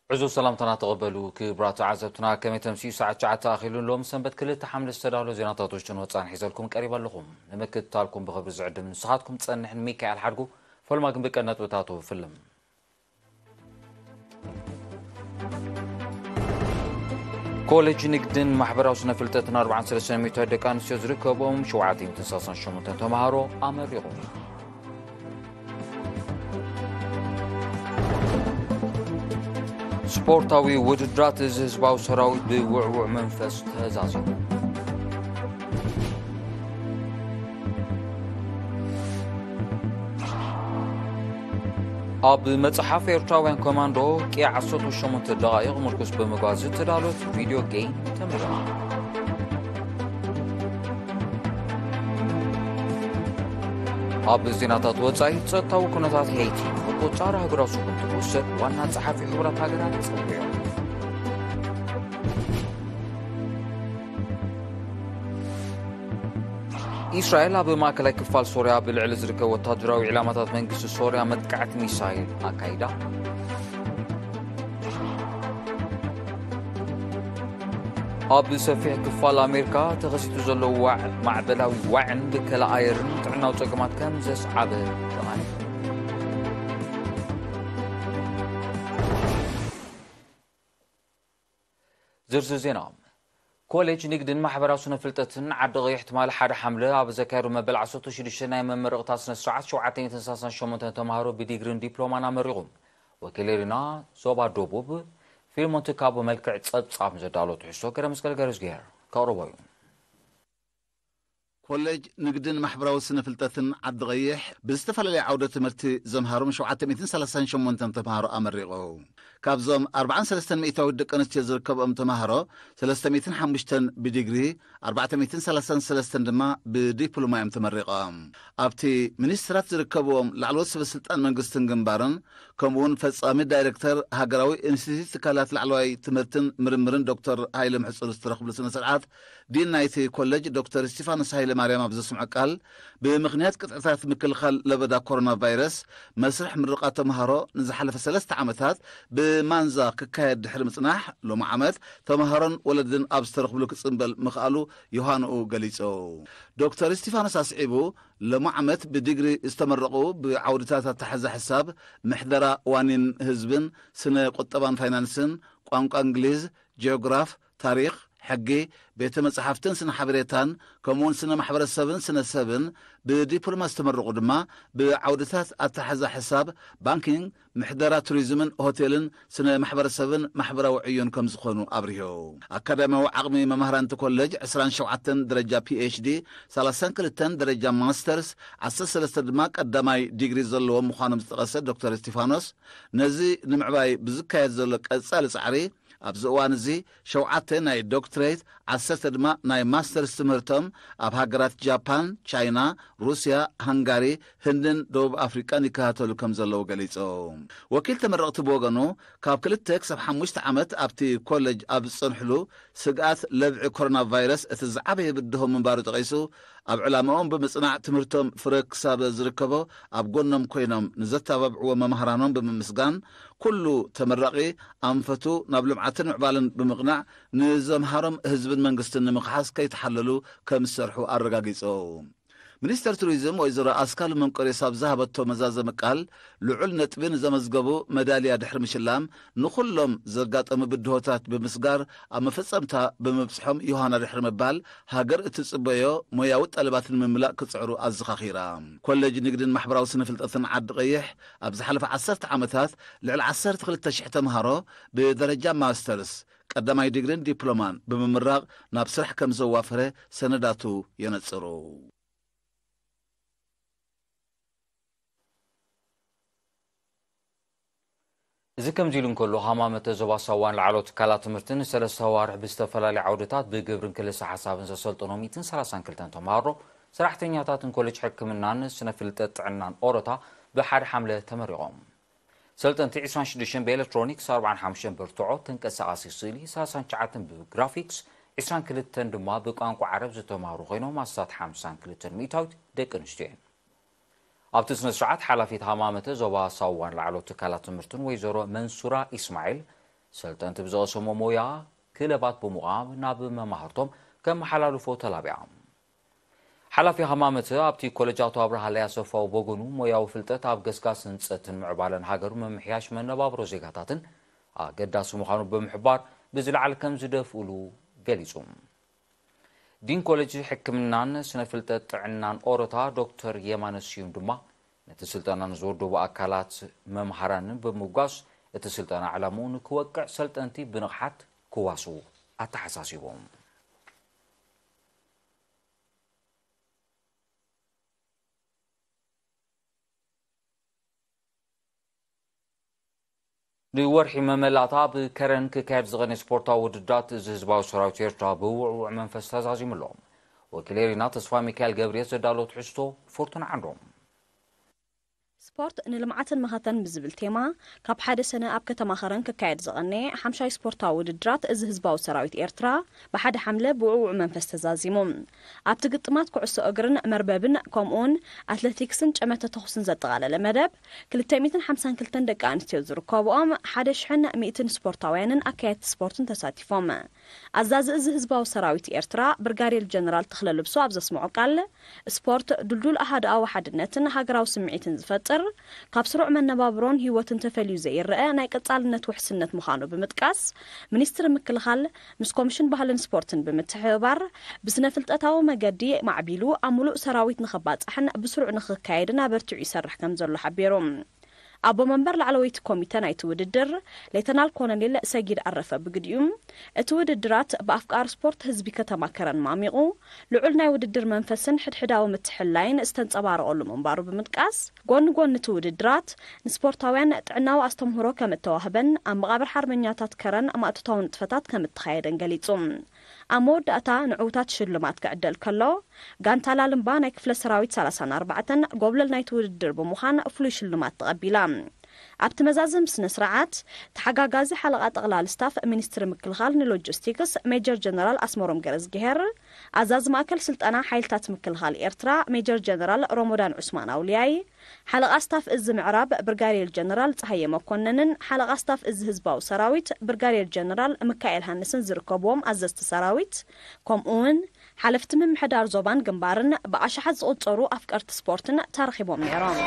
ዕዙዝ ሰላምታና ተቐበሉ ክቡራት ተዓዘብትና፣ ከመይ ተምሲኡ? ሰዓት ትሽዓተ ኣኺሉ፣ ሎም ሰንበት ክልተ ሓምለ ዝተዳለወ ዜናታት ውሽጥን ወጻእን ሒዘልኩም ቀሪበ ኣለኹም። ንምክትታልኩም ብኽብሪ ዝዕድም ንስኻትኩም ጸንሕን ሚካኤል ሓድጉ። ፈልማ ግን ብቀንዲ ነጥብታቱ ፍልም። ኮሌጅ ንግድን ማሕበራዊ ስነ ፍልጠትን ኣርባዓን ሰለስተን ሚእታዊት ደቂ ኣንስትዮ ዝርከቦም ሸውዓተ ሚእትን ሰላሳን ሸሞንተን ተምሃሮ ኣመሪቑ። ስፖርታዊ ውድድራት፣ እዚ ህዝባዊ ሰራዊት ብውዕዉዕ መንፈስ ተዛዚሙ። ኣብ መጽሓፍ ኤርትራውያን ኮማንዶ ቅያ ዓሰርተ ሸሞንተ ደቓይቕ ምርኩስ ብምግባር ዝተዳለወት ቪድዮ ጌም ተመረቐ። ኣብ ዜናታት ወጻኢ፣ ጸጥታዊ ኩነታት ሄይቲ ምቁጽጻር ኣህጉራዊ ስጉምቲ ክውሰድ ዋና ጸሓፊ ሕቡራት ሃገራት ጸዊዑ። ኢስራኤል ኣብ ማእከላይ ክፋል ሶርያ ብልዕሊ ዝርከብ ወታደራዊ ዕላማታት መንግስቲ ሶርያ መጥቃዕቲ ሚሳይል ኣካይዳ። ኣብ ሰፊሕ ክፋል ኣሜሪካ ተኸሲቱ ዘሎ ዋዕ-፣ ማዕበላዊ ዋዕን ብከላ ኣየርን ጥዕናዊ ጸገማት ከም ዘስዓበ ተቓሊሑ። ዝርዝር ዜና። ኮሌጅ ንግድን ማሕበራዊ ስነ ፍልጠትን ዓዲ ቀይሕ ትማሊ ሓደ ሓምለ ኣብ ዘካየዱ መበል ዓሰርተ ሽዱሽተ ናይ መመረቕታ ስነ ስርዓት ሸውዓተ ሚእትን ሰላሳን ሸሞንተን ተምሃሮ ብዲግሪን ዲፕሎማን ኣመሪቑ። ወኪል ኤሪና ዞባ ደቡብ ፊልሞን ትካቦ መልክዕ ጸብጻብ ዘዳሎ ትሕዝቶ ገረ መስቀል ገረዝጊሄር ከቕርቦ እዩ። ኮሌጅ ንግድን ማሕበራዊ ስነ ፍልጠትን ዓዲ ቀይሕ ብዝተፈላለየ ዓውደ ትምህርቲ ዘምሃሮም ሸውዓተ ሚእትን ሰላሳን ሸሞንተን ተምሃሮ ኣመሪቑ። ካብዞም ኣርባዓን ሰለስተን ሚእታዊት ደቂ ኣንስትዮ ዝርከብኦም ተምሃሮ ሰለስተ ሚእትን ሓሙሽተን ብዲግሪ፣ ኣርባዕተ ሚእትን ሰላሳን ሰለስተን ድማ ብዲፕሎማ እዮም ተመሪቖም። ኣብቲ ሚኒስትራት ዝርከብዎም ላዕለዎት ሰበ ስልጣን መንግስትን ግንባርን፣ ከምኡ እውን ፈጻሚ ዳይሬክተር ሃገራዊ ኢንስቲትዩት ትካላት ላዕለዋይ ትምህርትን ምርምርን ዶክተር ሃይለ ምሕጹር ዝተረኽብሉ ስነ ስርዓት፣ ዲን ናይቲ ኮሌጅ ዶክተር እስቲፋኖስ ሃይለ ማርያም ኣብ ዘስምዖ ቃል፣ ብምኽንያት ቅጥዕታት ምክልኻል ለበዳ ኮሮና ቫይረስ፣ መስርሕ ምርቓ ተምሃሮ ንዝሓለፈ ሰለስተ ዓመታት ብማንዛ ክካየድ ድሕሪ ምጽናሕ፣ ሎሚ ዓመት ተምሃሮን ወለድን ኣብ ዝተረኽብሉ ክጽንበል ምኽኣሉ ዮሃንኡ ገሊጹ። ዶክተር እስቲፋኖስ ኣስዒቡ፣ ሎሚ ዓመት ብዲግሪ ዝተመረቑ ብዓውድታት ኣተሓዛ ሕሳብ፣ ምሕደራ ዋኒን ህዝብን፣ ስነ ቁጠባን ፋይናንስን፣ ቋንቋ እንግሊዝ፣ ጂኦግራፍ፣ ታሪኽ፣ ሕጊ፣ ቤተ መጻሕፍትን ስነ ሓበሬታን፣ ከምኡውን ስነ ማሕበረሰብን ስነ ሰብን ብዲፕሎማ ዝተመረቑ ድማ ብዓውድታት ኣተሓዛ ሕሳብ፣ ባንኪንግ፣ ምሕደራ ቱሪዝምን ሆቴልን ስነ ማሕበረሰብን ማሕበራዊ ዕዮን ከም ዝኾኑ ኣብሪሁ። ኣካዳሚያዊ ዓቕሚ መማህራንቲ ኮሌጅ ዕስራን ሸውዓተን ደረጃ ፒኤችዲ፣ ሰላሳን ክልተን ደረጃ ማስተርስ፣ ዓሰርተ ሰለስተ ድማ ቀዳማይ ዲግሪ ዘለዎም ምዃኖም ዝጠቐሰ ዶክተር እስቲፋኖስ፣ ነዚ ንምዕባይ ብዝካየድ ዘሎ ቀጻሊ ጻዕሪ ኣብዚ እዋን እዚ ሸውዓተ ናይ ዶክትሬት፣ ዓሰርተ ድማ ናይ ማስተርስ ትምህርቶም ኣብ ሃገራት ጃፓን፣ ቻይና፣ ሩስያ፣ ሃንጋሪ፣ ህንድን ደቡብ ኣፍሪቃን ይከታተሉ ከም ዘለዉ ገሊጹ። ወኪል ተመረቕቲ ብወገኑ፣ ካብ ክልተ ክሳብ ሓሙሽተ ዓመት ኣብቲ ኮሌጅ ኣብ ዝጸንሕሉ፣ ስግኣት ለብዒ ኮሮና ቫይረስ እቲ ዝዓበየ ብድሆ ምንባሩ ጠቒሱ፣ ኣብ ዕላማኦም ብምጽናዕ ትምህርቶም ፍረ ክሳብ ዝርከቦ ኣብ ጎኖም ኮይኖም ንዘተባብዕዎ መማህራኖም ብምምስጋን፣ ኩሉ ተመራቒ ኣንፈቱ ናብ ልምዓትን ምዕባለን ብምቕናዕ ንዘምሃሮም ህዝብን መንግስትን ንምኽሓስ ከይተሓለሉ ከም ዝሰርሑ ኣረጋጊጹ። ሚኒስተር ቱሪዝም ወይዘሮ ኣስካሉ መንቆሬስ ኣብ ዝሃበቶ መዛዘሚ ቃል፣ ልዑል ነጥቢ ንዘመዝገቡ መዳልያ ድሕሪ ምሽላም፣ ንኹሎም ዘጋጠሙ ብድሆታት ብምስጋር ኣብ መፈጸምታ ብምብጽሖም ዮሃና ድሕሪ ምባል፣ ሃገር እትጽበዮ ሞያዊ ጠለባት ንምምላእ ክጽዕሩ ኣዘኻኺራ። ኮሌጅ ንግድን ማሕበራዊ ስነ ፍልጠትን ዓዲ ቀይሕ ኣብ ዝሓለፈ ዓሰርተ ዓመታት ልዕሊ ዓሰርተ ክልተ ሽሕ ተምሃሮ ብደረጃ ማስተርስ፣ ቀዳማይ ዲግሪን ዲፕሎማን ብምምራቕ ናብ ስራሕ ከም ዘዋፈረ ሰነዳቱ የነጽሩ። እዚ ከምዚ ኢሉ እንከሎ፣ ሃማመተ ዞባ ሳዋን ላዕለዎት ትካላት ትምህርትን ንሰለስተ ኣዋርሕ ብዝተፈላለዩ ዓውድታት ብግብርን ክልሰ ሓሳብን ዘሰልጠኖም ሚእትን ሰላሳን ክልተን ተምሃሮ፣ ሰራሕተኛታትን ኮሌጅ ሕክምናን ስነ ፍልጠት ጥዕናን ኦሮታ ብሓደ ሓምለ ተመሪቖም። ሰልጠንቲ ዕስራን ሽዱሽተን ብኤሌክትሮኒክስ፣ ኣርባዓን ሓሙሽተን ብርትዖ ተንቀሳቓሲ ስእሊ፣ ሰላሳን ትሽዓተን ብግራፊክስ፣ ዕስራን ክልተን ድማ ብቋንቋ ዓረብ ዝተማህሩ ኮይኖም፣ ኣስታት ሓምሳን ክልተን ሚእታዊት ደቂ ኣንስትዮ እየን። ኣብቲ ስነ ስርዓት ሓላፊት ሃማመተ ዞባ ሳዋን ላዕለዎት ትካላት ትምህርትን ወይዘሮ መንሱራ ኢስማዒል፣ ሰልጠንቲ ብዝቐሰሞ ሞያ ክለባት ብምቋም ናብ መማህርቶም ከመሓላልፎ ተላቢያ። ሓላፊ ሃማመተ ኣብቲ ኮለጅ ኣቶ ኣብርሃ ለያሰፋው በጎኑ ሞያዊ ፍልጠት ኣብ ገስጋስ ህንፀትን ምዕባለን ሃገር ምምሕያሽ መነባብሮ ዜጋታትን ኣገዳሲ ምዃኑ ብምሕባር ብዝለዓል ከም ዝደፍእሉ ገሊጹ። ዲን ኮሌጅ ሕክምናን ስነ ፍልጠት ጥዕናን ኦሮታ ዶክተር የማነ ስዩም ድማ ነቲ ስልጠና ንዝወደቡ ኣካላት መምሃራንን ብምጓስ እቲ ስልጠና ዕላምኡ ንክወቅዕ ሰልጠንቲ ብንቕሓት ክዋስቡ ኣተሓሳሲቦም። ንወርሒ መመላእታ ኣብ ከረን ክካየድ ዝቐነ ስፖርታዊ ውድድራት እዚ ህዝባዊ ሰራዊት ኤርትራ ብውዕውዕ መንፈስ ተዛዚሙ ኣሎ። ወኪል ኤሪና ተስፋ ሚካኤል ገብርኤል ዘዳሎ ትሕዝቶ ፎርቱን ዓንዶም። ስፖርት ንልምዓትን መኸተን ብዝብል ቴማ ካብ ሓደ ሰነ ኣብ ከተማ ከረን ክካየድ ዝቐነ ሓምሻይ ስፖርታዊ ውድድራት እዚ ህዝባዊ ሰራዊት ኤርትራ ብሓደ ሓምለ ብውዕውዕ መንፈስ ተዛዚሙ። ኣብቲ ግጥማት ኩዕሶ እግርን መርበብን ከምኡውን ኣትሌቲክስን ጨመተ ተኹስን ዘጠቓለለ መደብ ክልተ ሚእትን ሓምሳን ክልተን ደቂ ኣንስትዮ ዝርከብኦም ሓደ ሽሕን ሚእትን ስፖርታውያንን ኣካየድቲ ስፖርትን ተሳቲፎም። ኣዛዚ እዚ ህዝባዊ ሰራዊት ኤርትራ ብርጋዴር ጀነራል ተኽለ ልብሱ ኣብ ዘስምዖ ቃል፣ ስፖርት ድልዱል ኣሃድኣዊ ሓድነትን ሃገራዊ ስምዒትን ዝፈጥር፣ ካብ ስሩዕ መነባብሮን ህይወትን ተፈልዩ ዘይረኣ ናይ ቀጻልነት ውሕስነት ምዃኑ ብምጥቃስ፣ ሚኒስትሪ ምክልኻል ምስ ኮሚሽን ባህልን ስፖርትን ብምትሕብባር ብስነ ፍልጠታዊ መገዲ ማዕቢሉ ኣብ ሙሉእ ሰራዊት ንኽባጻሕን ብስሩዕ ንኽካየድን ኣበርቲዑ ይሰርሕ ከም ዘሎ ሓቢሩ። ኣቦ መንበር ላዕለወይቲ ኮሚተ ናይቲ ውድድር ሌተናል ኮሎኔል ሰጊድ ኣረፈ ብግዲኡ፣ እቲ ውድድራት ብኣፍቃሪ ስፖርት ህዝቢ ከተማ ከረን ማሚቑ ልዑል ናይ ውድድር መንፈስን ሕድሕዳዊ ምትሕልላይን ዝተንጸባረቐሉ ምንባሩ ብምጥቃስ፣ ጎኒ ጎኒ እቲ ውድድራት ንስፖርታውያን ጥዕናዊ ኣስተምህሮ ከም እተዋህበን ኣብ መቓብር ሓርበኛታት ከረን ማእቶታዊ ንጥፈታት ከም እተኻየደን ገሊጹ። ኣብ መወዳእታ ንዕውታት ሽልማት ክዕደል ከሎ፣ ጋንታ ላልምባ ናይ ክፍለ ሰራዊት ሰላሳን ኣርባዕተን ጎብለል ናይቲ ውድድር ብምዃን ፍሉይ ሽልማት ተቐቢላ። ኣብቲ መዛዘሚ ስነ ስርዓት፣ ተሓጋጋዚ ሓለቓ ጠቕላሊ ስታፍ ሚኒስትሪ ምክልኻል ንሎጂስቲክስ ሜጀር ጀነራል ኣስመሮም ገረዝግሄር፣ ኣዛዚ ማእከል ስልጠና ሓይልታት ምክልኻል ኤርትራ ሜጀር ጀነራል ሮሞዳን ዑስማን ኣውልያይ፣ ሓለቓ ስታፍ እዚ ምዕራብ ብርጋዴር ጀነራል ጸሃየ መኮነንን ሓለቓ ስታፍ እዚ ህዝባዊ ሰራዊት ብርጋዴር ጀነራል ምካኤል ሃንስን ዝርከብዎም ኣዘዝቲ ሰራዊት፣ ከምኡውን ሓለፍቲ ምምሕዳር ዞባን ግንባርን ብኣሽሓት ዝቑጸሩ ኣፍቀርቲ ስፖርትን ተረኺቦም ነይሮም።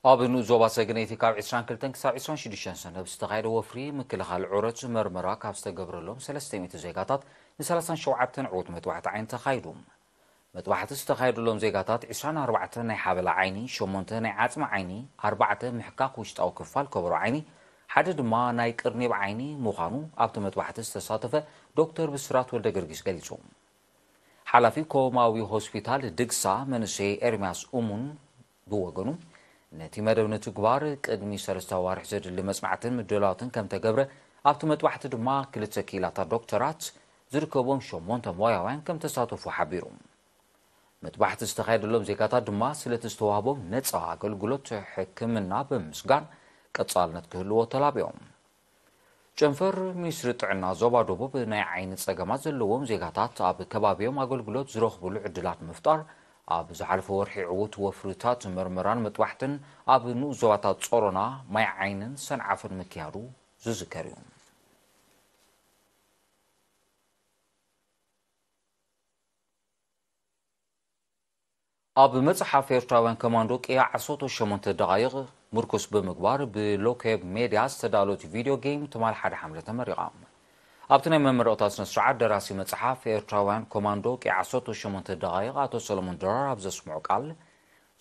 ኣብ ንኡስ ዞባ ሰገነይቲ ካብ ዕስራን ክልተን ክሳብ ዕስራን ሽዱሽተን ሰነ ብዝተኻየደ ወፍሪ ምክልኻል ዑረት መርመራ ካብ ዝተገብረሎም ሰለስተ ሚእቲ ዜጋታት ንሰላሳን ሸውዓተን ዕዉት መጥባሕቲ ዓይኒ ተኻይዱ። መጥባሕቲ ዝተኻየደሎም ዜጋታት ዕስራን ኣርባዕተን ናይ ሓበላ ዓይኒ፣ ሸሞንተ ናይ ዓጽሚ ዓይኒ፣ ኣርባዕተ ምሕካኽ ውሽጣዊ ክፋል ከበሮ ዓይኒ፣ ሓደ ድማ ናይ ቅርኒብ ዓይኒ ምዃኑ ኣብቲ መጥባሕቲ ዝተሳተፈ ዶክተር ብስራት ወልደገርጊስ ገሊጹ። ሓላፊ ኮማዊ ሆስፒታል ድግሳ መንእሰይ ኤርምያስ እሙን ብወገኑ፣ ነቲ መደብ ንትግባር ቅድሚ ሰለስተ ኣዋርሕ ዘድሊ መጽናዕትን ምድላዋትን ከም ተገብረ፣ ኣብቲ መጥባሕቲ ድማ ክልተ ክኢላታት ዶክተራት ዝርከቦም ሸሞንተ ሞያውያን ከም ተሳተፉ ሓቢሩ። መጥባሕቲ ዝተኻየደሎም ዜጋታት ድማ ስለቲ ዝተዋህቦም ነጻ ኣገልግሎት ሕክምና ብምስጋን ቀጻልነት ክህልዎ ተላቢዮም። ጨንፈር ሚኒስትሪ ጥዕና ዞባ ደቡብ ናይ ዓይኒ ጸገማት ዘለዎም ዜጋታት ኣብ ከባቢኦም ኣገልግሎት ዝረኽብሉ ዕድላት ምፍጣር፣ ኣብ ዝሓለፈ ወርሒ ዕዉት ወፍርታት መርመራን መጥባሕትን ኣብ ንኡስ ዞባታት ጾሮና፣ ማይ ዓይንን ሰንዓፈን ምክያዱ ዝዝከር እዩ። ኣብ መጽሓፍ ኤርትራውያን ኮማንዶ ቅያ ዓሰርተ ሸሞንተ ደቓይቕ ምርኩስ ብምግባር ብሎኬብ ሜድያ ዝተዳለወት ቪድዮ ጌም ትማል ሓደ ሓምለ ተመሪቓ። ኣብቲ ናይ መመረቕታ ስነ ስርዓት ደራሲ መጽሓፍ ኤርትራውያን ኮማንዶ ቅያ ዓሰርተ ሸሞንተ ደቓይቕ ኣቶ ሰሎሞን ድራር ኣብ ዘስምዖ ቃል፣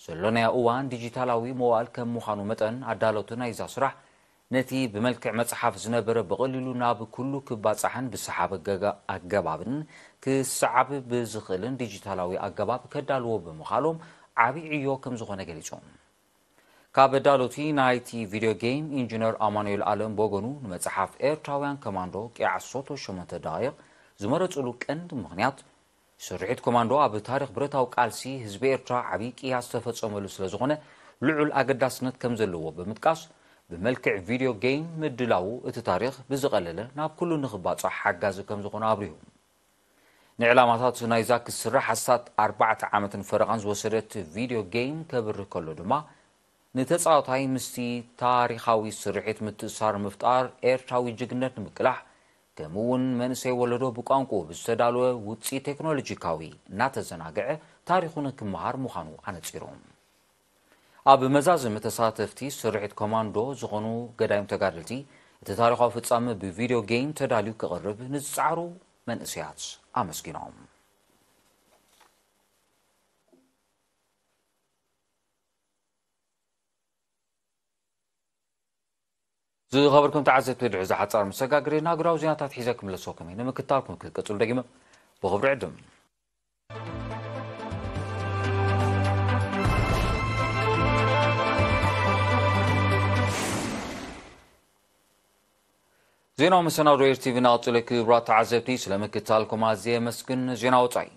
ዘሎናዮ እዋን ዲጂታላዊ መዋእል ከም ምዃኑ መጠን ኣዳለውቲ ናይዛ ስራሕ ነቲ ብመልክዕ መጽሓፍ ዝነበረ ብቐሊሉ ናብ ኩሉ ክባጻሕን ብሰሓቢ ኣገባብን ክሰዓብ ብዝኽእልን ዲጂታላዊ ኣገባብ ከዳልዎ ብምኻሎም ዓቢ ዕዮ ከም ዝኾነ ገሊጾም። ካብ ኣዳለውቲ ናይቲ ቪድዮ ጌም ኢንጂነር ኣማኑኤል ኣለም ብወገኑ ንመጽሓፍ ኤርትራውያን ኮማንዶ ቂዓ ሶቶ ሸሞንተ ደቓይቕ ዝመረጽሉ ቀንዲ ምኽንያት ስርሒት ኮማንዶ ኣብ ታሪኽ ብረታዊ ቃልሲ ህዝቢ ኤርትራ ዓቢ ቅያ ዝተፈጸመሉ ስለ ዝኾነ ልዑል ኣገዳስነት ከም ዘለዎ ብምጥቃስ፣ ብመልክዕ ቪድዮ ጌም ምድላዉ እቲ ታሪኽ ብዝቐለለ ናብ ኩሉ ንኽባጻሕ ሓጋዚ ከም ዝኾነ ኣብሪሁ። ንዕላማታት ናይዛ ክስራሕ ኣስታት ኣርባዕተ ዓመትን ፈረቓን ዝወሰደት ቪድዮ ጌም ከብርህ ከሎ ድማ፣ ንተጻዋታይ ምስቲ ታሪኻዊ ስርሒት ምትእሳር ምፍጣር፣ ኤርትራዊ ጅግነት ንምቅላሕ፣ ከምኡ እውን መንእሰይ ወለዶ ብቋንቋኡ ብዝተዳለወ ውጽኢት ቴክኖሎጂካዊ እናተዘናግዐ ታሪኹ ንክመሃር ምዃኑ ኣነጺሩ። ኣብ መዛዝም ተሳተፍቲ ስርሒት ኮማንዶ ዝኾኑ ገዳይም ተጋደልቲ፣ እቲ ታሪኻዊ ፍጻመ ብቪድዮ ጌም ተዳልዩ ክቐርብ ንዝጸዓሩ መንእሰያት ኣመስጊኖም። ዝኸበርኩም ተዓዘብቲ፣ ድሕሪ ዝሓጻር መሰጋገሪ ናግዳዊ ዜናታት ሒዘ ክምለሰኩም እየ። ንምክታልኩም ክትቀጽሉ ደጊመ ብኽብሪ ዕድም። ዜናዊ መሰናዶ ኤር ቲቪ እናቐጸለ፣ ክቡራት ተዓዘብቲ፣ ስለ ምክታልኩም ኣዝየ የመስግን። ዜና ወጻኢ።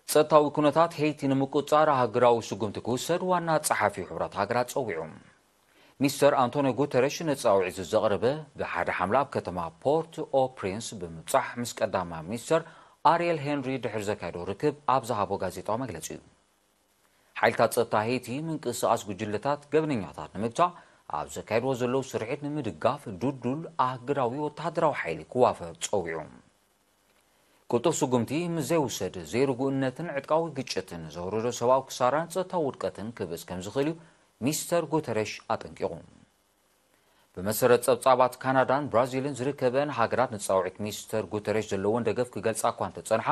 ጸጥታዊ ኩነታት ሄይቲ ንምቁጽጻር ኣህጉራዊ ስጉምቲ ክውሰድ ዋና ጸሓፊ ሕቡራት ሃገራት ጸዊዑ። ሚስተር ኣንቶኒዮ ጉተረሽ ንጻውዒት ዘቕረበ ብሓደ ሓምለ ኣብ ከተማ ፖርት ኦ ፕሪንስ ብምብጻሕ ምስ ቀዳማይ ሚኒስተር ኣርየል ሄንሪ ድሕሪ ዘካየዶ ርክብ ኣብ ዝሃቦ ጋዜጣዊ መግለጺ እዩ። ሓይልታት ጸጥታ ሄይቲ ምንቅስቓስ ጉጅለታት ገበነኛታት ንምግታእ ኣብ ዘካየድዎ ዘለዉ ስርሒት ንምድጋፍ ድልዱል ኣህጉራዊ ወተሃደራዊ ሓይሊ ክዋፈር ጸዊዑ። ቅልጡፍ ስጉምቲ ምስ ዘይውሰድ፣ ዘይርጉእነትን ዕጥቃዊ ግጭትን ዘውረዶ ሰብኣዊ ክሳራን ጸጥታዊ ውድቀትን ክብእስ ከም ዝኽእል እዩ ሚስተር ጉተረሽ ኣጠንቂቑ። ብመሰረት ጸብጻባት ካናዳን ብራዚልን ዝርከበን ሃገራት ንጻውዒት ሚስተር ጉተረሽ ዘለወን ደገፍ ክገልጻ እኳ እንተጸንሓ፣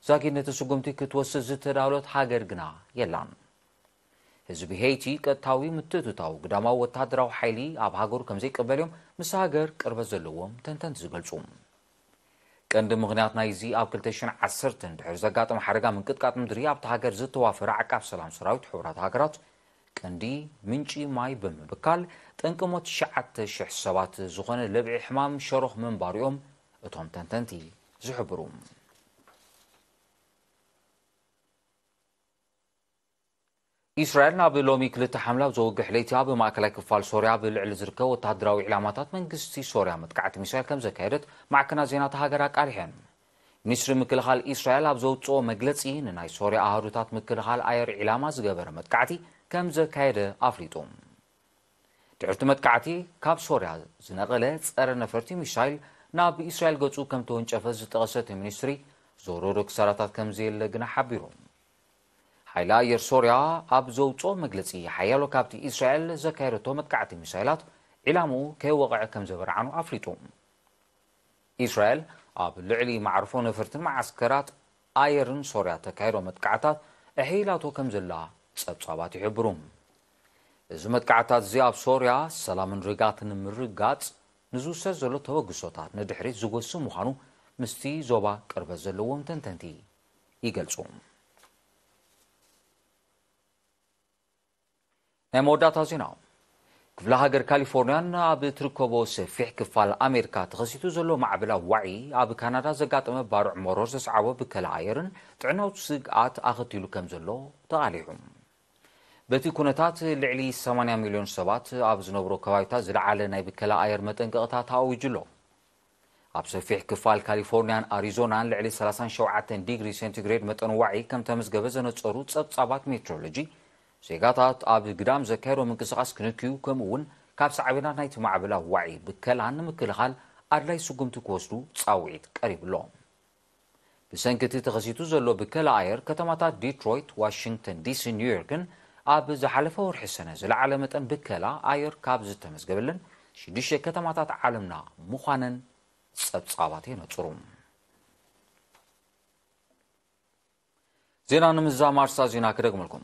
ዛጊድ ነቲ ስጉምቲ ክትወስድ ዝተዳለወት ሃገር ግና የላን። ህዝቢ ሄይቲ ቀጥታዊ ምትእትታው ግዳማዊ ወተሃደራዊ ሓይሊ ኣብ ሃገሩ ከም ዘይቅበል እዮም ምስ ሃገር ቅርበት ዘለዎም ተንተንቲ ዝገልጹ። ቀንዲ ምኽንያት ናይዚ ኣብ ክልተ ሽሕን ዓሰርተን ድሕሪ ዘጋጠመ ሓደጋ ምንቅጥቃጥ ምድሪ ኣብታ ሃገር ዝተዋፈረ ዓቃብ ሰላም ሰራዊት ሕቡራት ሃገራት ቀንዲ ምንጪ ማይ ብምብካል ጠንቂ ሞት ትሽዓተ ሽሕ ሰባት ዝኾነ ለብዒ ሕማም ሸሮኽ ምንባሩ እዮም እቶም ተንተንቲ ዝሕብሩ። ኢስራኤል ናብ ሎሚ ክልተ ሓምለ ኣብ ዘውግሕ ለይቲ ኣብ ማእከላይ ክፋል ሶርያ ኣብ ልዕሊ ዝርከብ ወተሃደራዊ ዕላማታት መንግስቲ ሶርያ መጥቃዕቲ ሚሳይል ከም ዘካየደት ማዕከናት ዜና እታ ሃገር ኣቃሊሐን። ሚኒስትሪ ምክልኻል ኢስራኤል ኣብ ዘውጽኦ መግለጺ፣ ንናይ ሶርያ ኣሃዱታት ምክልኻል ኣየር ዒላማ ዝገበረ መጥቃዕቲ ከም ዘካየደ ኣፍሊጡ። ድሕርቲ መጥቃዕቲ፣ ካብ ሶርያ ዝነቐለ ጸረ ነፈርቲ ሚሳይል ናብ ኢስራኤል ገጹ ከም ተወንጨፈ ዝጠቐሰ እቲ ሚኒስትሪ፣ ዝወረዶ ክሳራታት ከም ዘየለ ግና ሓቢሩ። ሓይሊ ኣየር ሶርያ ኣብ ዘውጽኦ መግለጺ፣ ሓያሎ ካብቲ ኢስራኤል ዘካየደቶ መጥቃዕቲ ሚሳይላት ዒላምኡ ከይወቕዐ ከም ዘበርዓኑ ኣፍሊጡ። ኢስራኤል ኣብ ልዕሊ መዓርፎ ነፈርትን መዓስከራት ኣየርን ሶርያ ተካይዶ መጥቃዕታት ኣሕይላቶ ከም ዘላ ጸብጻባት ይሕብሩ። እዚ መጥቃዕታት እዚ ኣብ ሶርያ ሰላምን ርጋትን ንምርጋጽ ንዝውሰድ ዘሎ ተበግሶታት ንድሕሪት ዝጎስም ምዃኑ ምስቲ ዞባ ቅርበት ዘለዎም ተንተንቲ ይገልጹ። ናይ መወዳእታ ዜና። ክፍለ ሃገር ካሊፎርኒያን ኣብ እትርከቦ ሰፊሕ ክፋል ኣሜሪካ ተኸሲቱ ዘሎ ማዕበላዊ ዋዒ ኣብ ካናዳ ዘጋጠመ ባርዕ መሮር ዘስዓቦ ብከላ ኣየርን ጥዕናዊ ስግኣት ኣኸቲሉ ከም ዘሎ ተቓሊሑ። በቲ ኩነታት ልዕሊ ሰማንያ ሚልዮን ሰባት ኣብ ዝነብሮ ከባቢታት ዝለዓለ ናይ ብከላ ኣየር መጠንቀቕታ ተኣዊጁ ኣሎ። ኣብ ሰፊሕ ክፋል ካሊፎርኒያን ኣሪዞናን ልዕሊ ሰላሳን ሸውዓተን ዲግሪ ሴንቲግሬድ መጠን ዋዒ ከም ተመዝገበ ዘነጸሩ ጸብጻባት ሜትሮሎጂ፣ ዜጋታት ኣብ ግዳም ዘካየዶ ምንቅስቓስ ክንክዩ፣ ከምኡ እውን ካብ ሳዕቤናት ናይቲ ማዕበላዊ ዋዒ ብከላን ንምክልኻል ኣድላይ ስጉምቲ ክወስዱ ጻውዒት ቀሪቡ ኣሎ። ብሰንኪ እቲ ተኸሲቱ ዘሎ ብከላ ኣየር፣ ከተማታት ዲትሮይት፣ ዋሽንግተን ዲሲ፣ ኒውዮርክን ኣብ ዝሓለፈ ወርሒ ሰነ ዝለዓለ መጠን ብከላ ኣየር ካብ ዝተመዝገበለን ሽዱሽተ ከተማታት ዓለምና ምዃነን ጸብጻባት የነጽሩ። ዜና ንምዝዛም ኣርእስታት ዜና ክደግመልኩም።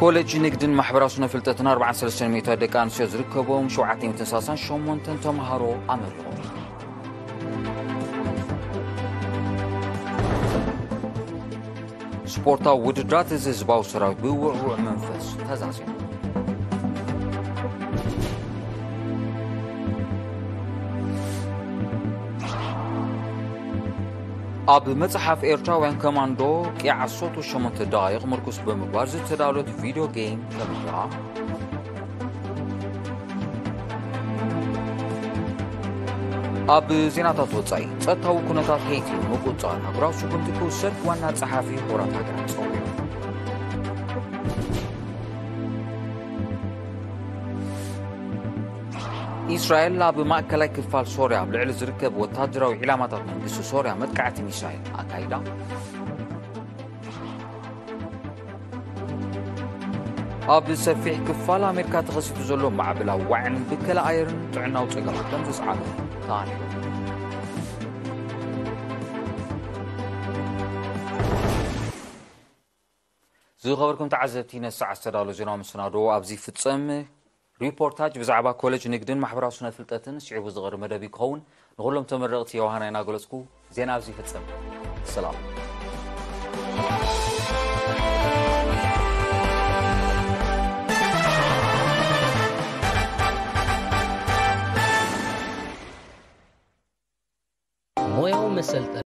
ኮሌጅ ንግድን ማሕበራዊ ስነ ፍልጠትን ኣርባዓን ሰለስተን ሚእታዊት ደቂ ኣንስትዮ ዝርከቦም ሸውዓተ ሚእትን ሰላሳን ሸሞንተን ተምሃሮ ኣመሪቖም። ስፖርታዊ ውድድራት፣ እዚ ህዝባዊ ሰራዊት ብውዕዉዕ መንፈስ ተዛዚሙ። ኣብ መጽሓፍ ኤርትራውያን ኮማንዶ ቂዓ ዓሰርተ ሸሞንተ ደቓይቕ ምርኩስ ብምግባር ዝተዳለወት ቪድዮ ጌም ተመሪቓ። ኣብ ዜናታት ወጻኢ፣ ጸጥታዊ ኩነታት ሄይቲ ንምቁጽጻር ኣህጉራዊ ስጉምቲ ክውሰድ ዋና ጸሓፊ ሕቡራት ሃገራት ጸዊዑ። ኢስራኤል ኣብ ማእከላይ ክፋል ሶርያ ኣብ ልዕሊ ዝርከብ ወታደራዊ ዒላማታት መንግስቲ ሶርያ መጥቃዕቲ ሚሳይል ኣካይዳ። ኣብ ሰፊሕ ክፋል ኣሜሪካ ተኸሲቱ ዘሎ ማዕበል ኣዋዕን ብከላ ኣየርን ጥዕናዊ ጸገማት ከም ዘስዓበ ተኣሪኹ። ዝኸበርኩም ተዓዘብቲ፣ ነዚ ሰዓት ዝተዳለወ ዜናዊ መሰናዶ ኣብዚ ይፍጸም። ሪፖርታጅ ብዛዕባ ኮሌጅ ንግድን ማሕበራዊ ስነ ፍልጠትን ስዒቡ ዝቐርብ መደብ ክኸውን። ንኹሎም ተመረቕቲ ዮሃና እናገለጽኩ ዜና ኣብዚ ይፍጸም። ሰላም። ሞያዊ መሰልጠኒ